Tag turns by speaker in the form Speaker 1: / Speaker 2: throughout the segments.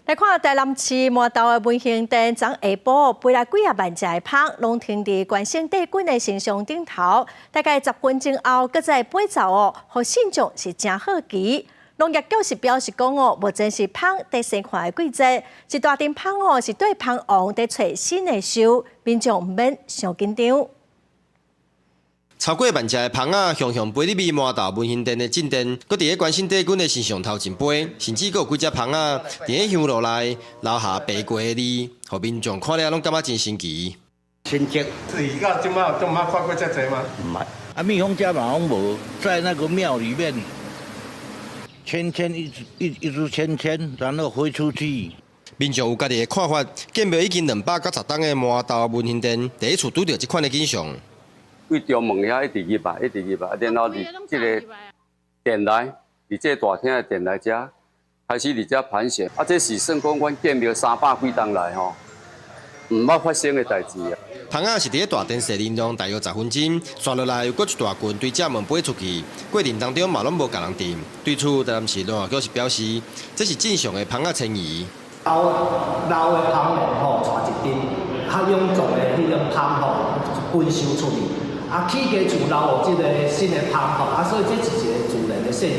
Speaker 1: 來看台南市麻豆的文興殿，昨下晡飛來幾仔萬隻的蜂，攏停佇關聖帝君的神像頂頭。大概10分鐘後，閣再飛走哦，予信眾是誠好奇。農業局是表示講哦，目前是蜂佇生看的季節，一大陣蜂哦是對蜂王佇揣新的岫，民眾毋免傷緊張。
Speaker 2: 超過萬隻的蜂仔，雄雄飛入去麻豆文興殿的進殿，閣佇咧關聖帝君的神像頭前飛，甚至閣有幾隻蜂仔佇咧香爐內留下白過的字，予民眾看了攏感覺真神奇。
Speaker 3: 親戚
Speaker 4: 自己到這馬都毋捌看過遮濟嗎？
Speaker 3: 毋捌。啊，蜜蜂家嘛攏無，在那個廟裡面，圈圈一直一一直圈圈，然後飛出去。
Speaker 2: 民眾有家己的看法，建廟已經290冬的麻豆文興殿，第一次拄著這款的景象。
Speaker 5: 對中門遐一直入來，一直入來，然後佇這个殿內，佇這个大廳的殿內遮開始佇遮盤旋。啊，這是算講阮建廟三百幾冬來吼，毋捌發生的代誌啊。
Speaker 2: 蜂仔是佇咧大殿踅琳動大約10分鐘，紲落來又閣一大群對正門飛出去，過程當中嘛攏無共人踮。對此，台南市農業局是表示，這是正常的蜂仔遷移。
Speaker 6: 老老的蜂王吼，帶一陣較蛹壯的彼種蜂吼，分岫出去。啊，起家厝留予這个新的蜂吼，啊，所以這是一个自然的現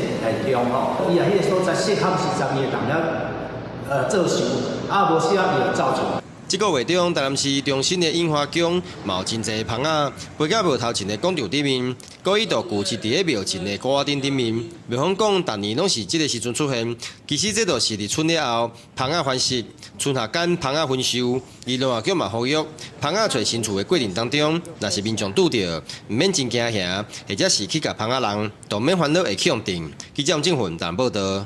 Speaker 6: 象吼。伊啊，彼个所在適合時陣，伊會當遐做岫，啊，無適合伊就走出。
Speaker 2: 這個月中，台南市中心的櫻花宮嘛有真濟蜂仔飛到廟頭前的廣場頂面，閣一度聚集佇咧廟前的鼓仔頂頂面。廟方講，逐年攏是這个時陣出現，其實這就是立春了後，蜂仔繁殖，春夏間蜂仔分岫。而農業局嘛呼籲，蜂仔揣新厝的過程當中，若是民眾拄著，毋免真驚嚇，或者是去共蜂仔人，都免煩惱會去予叮。記者王正雲台南報道。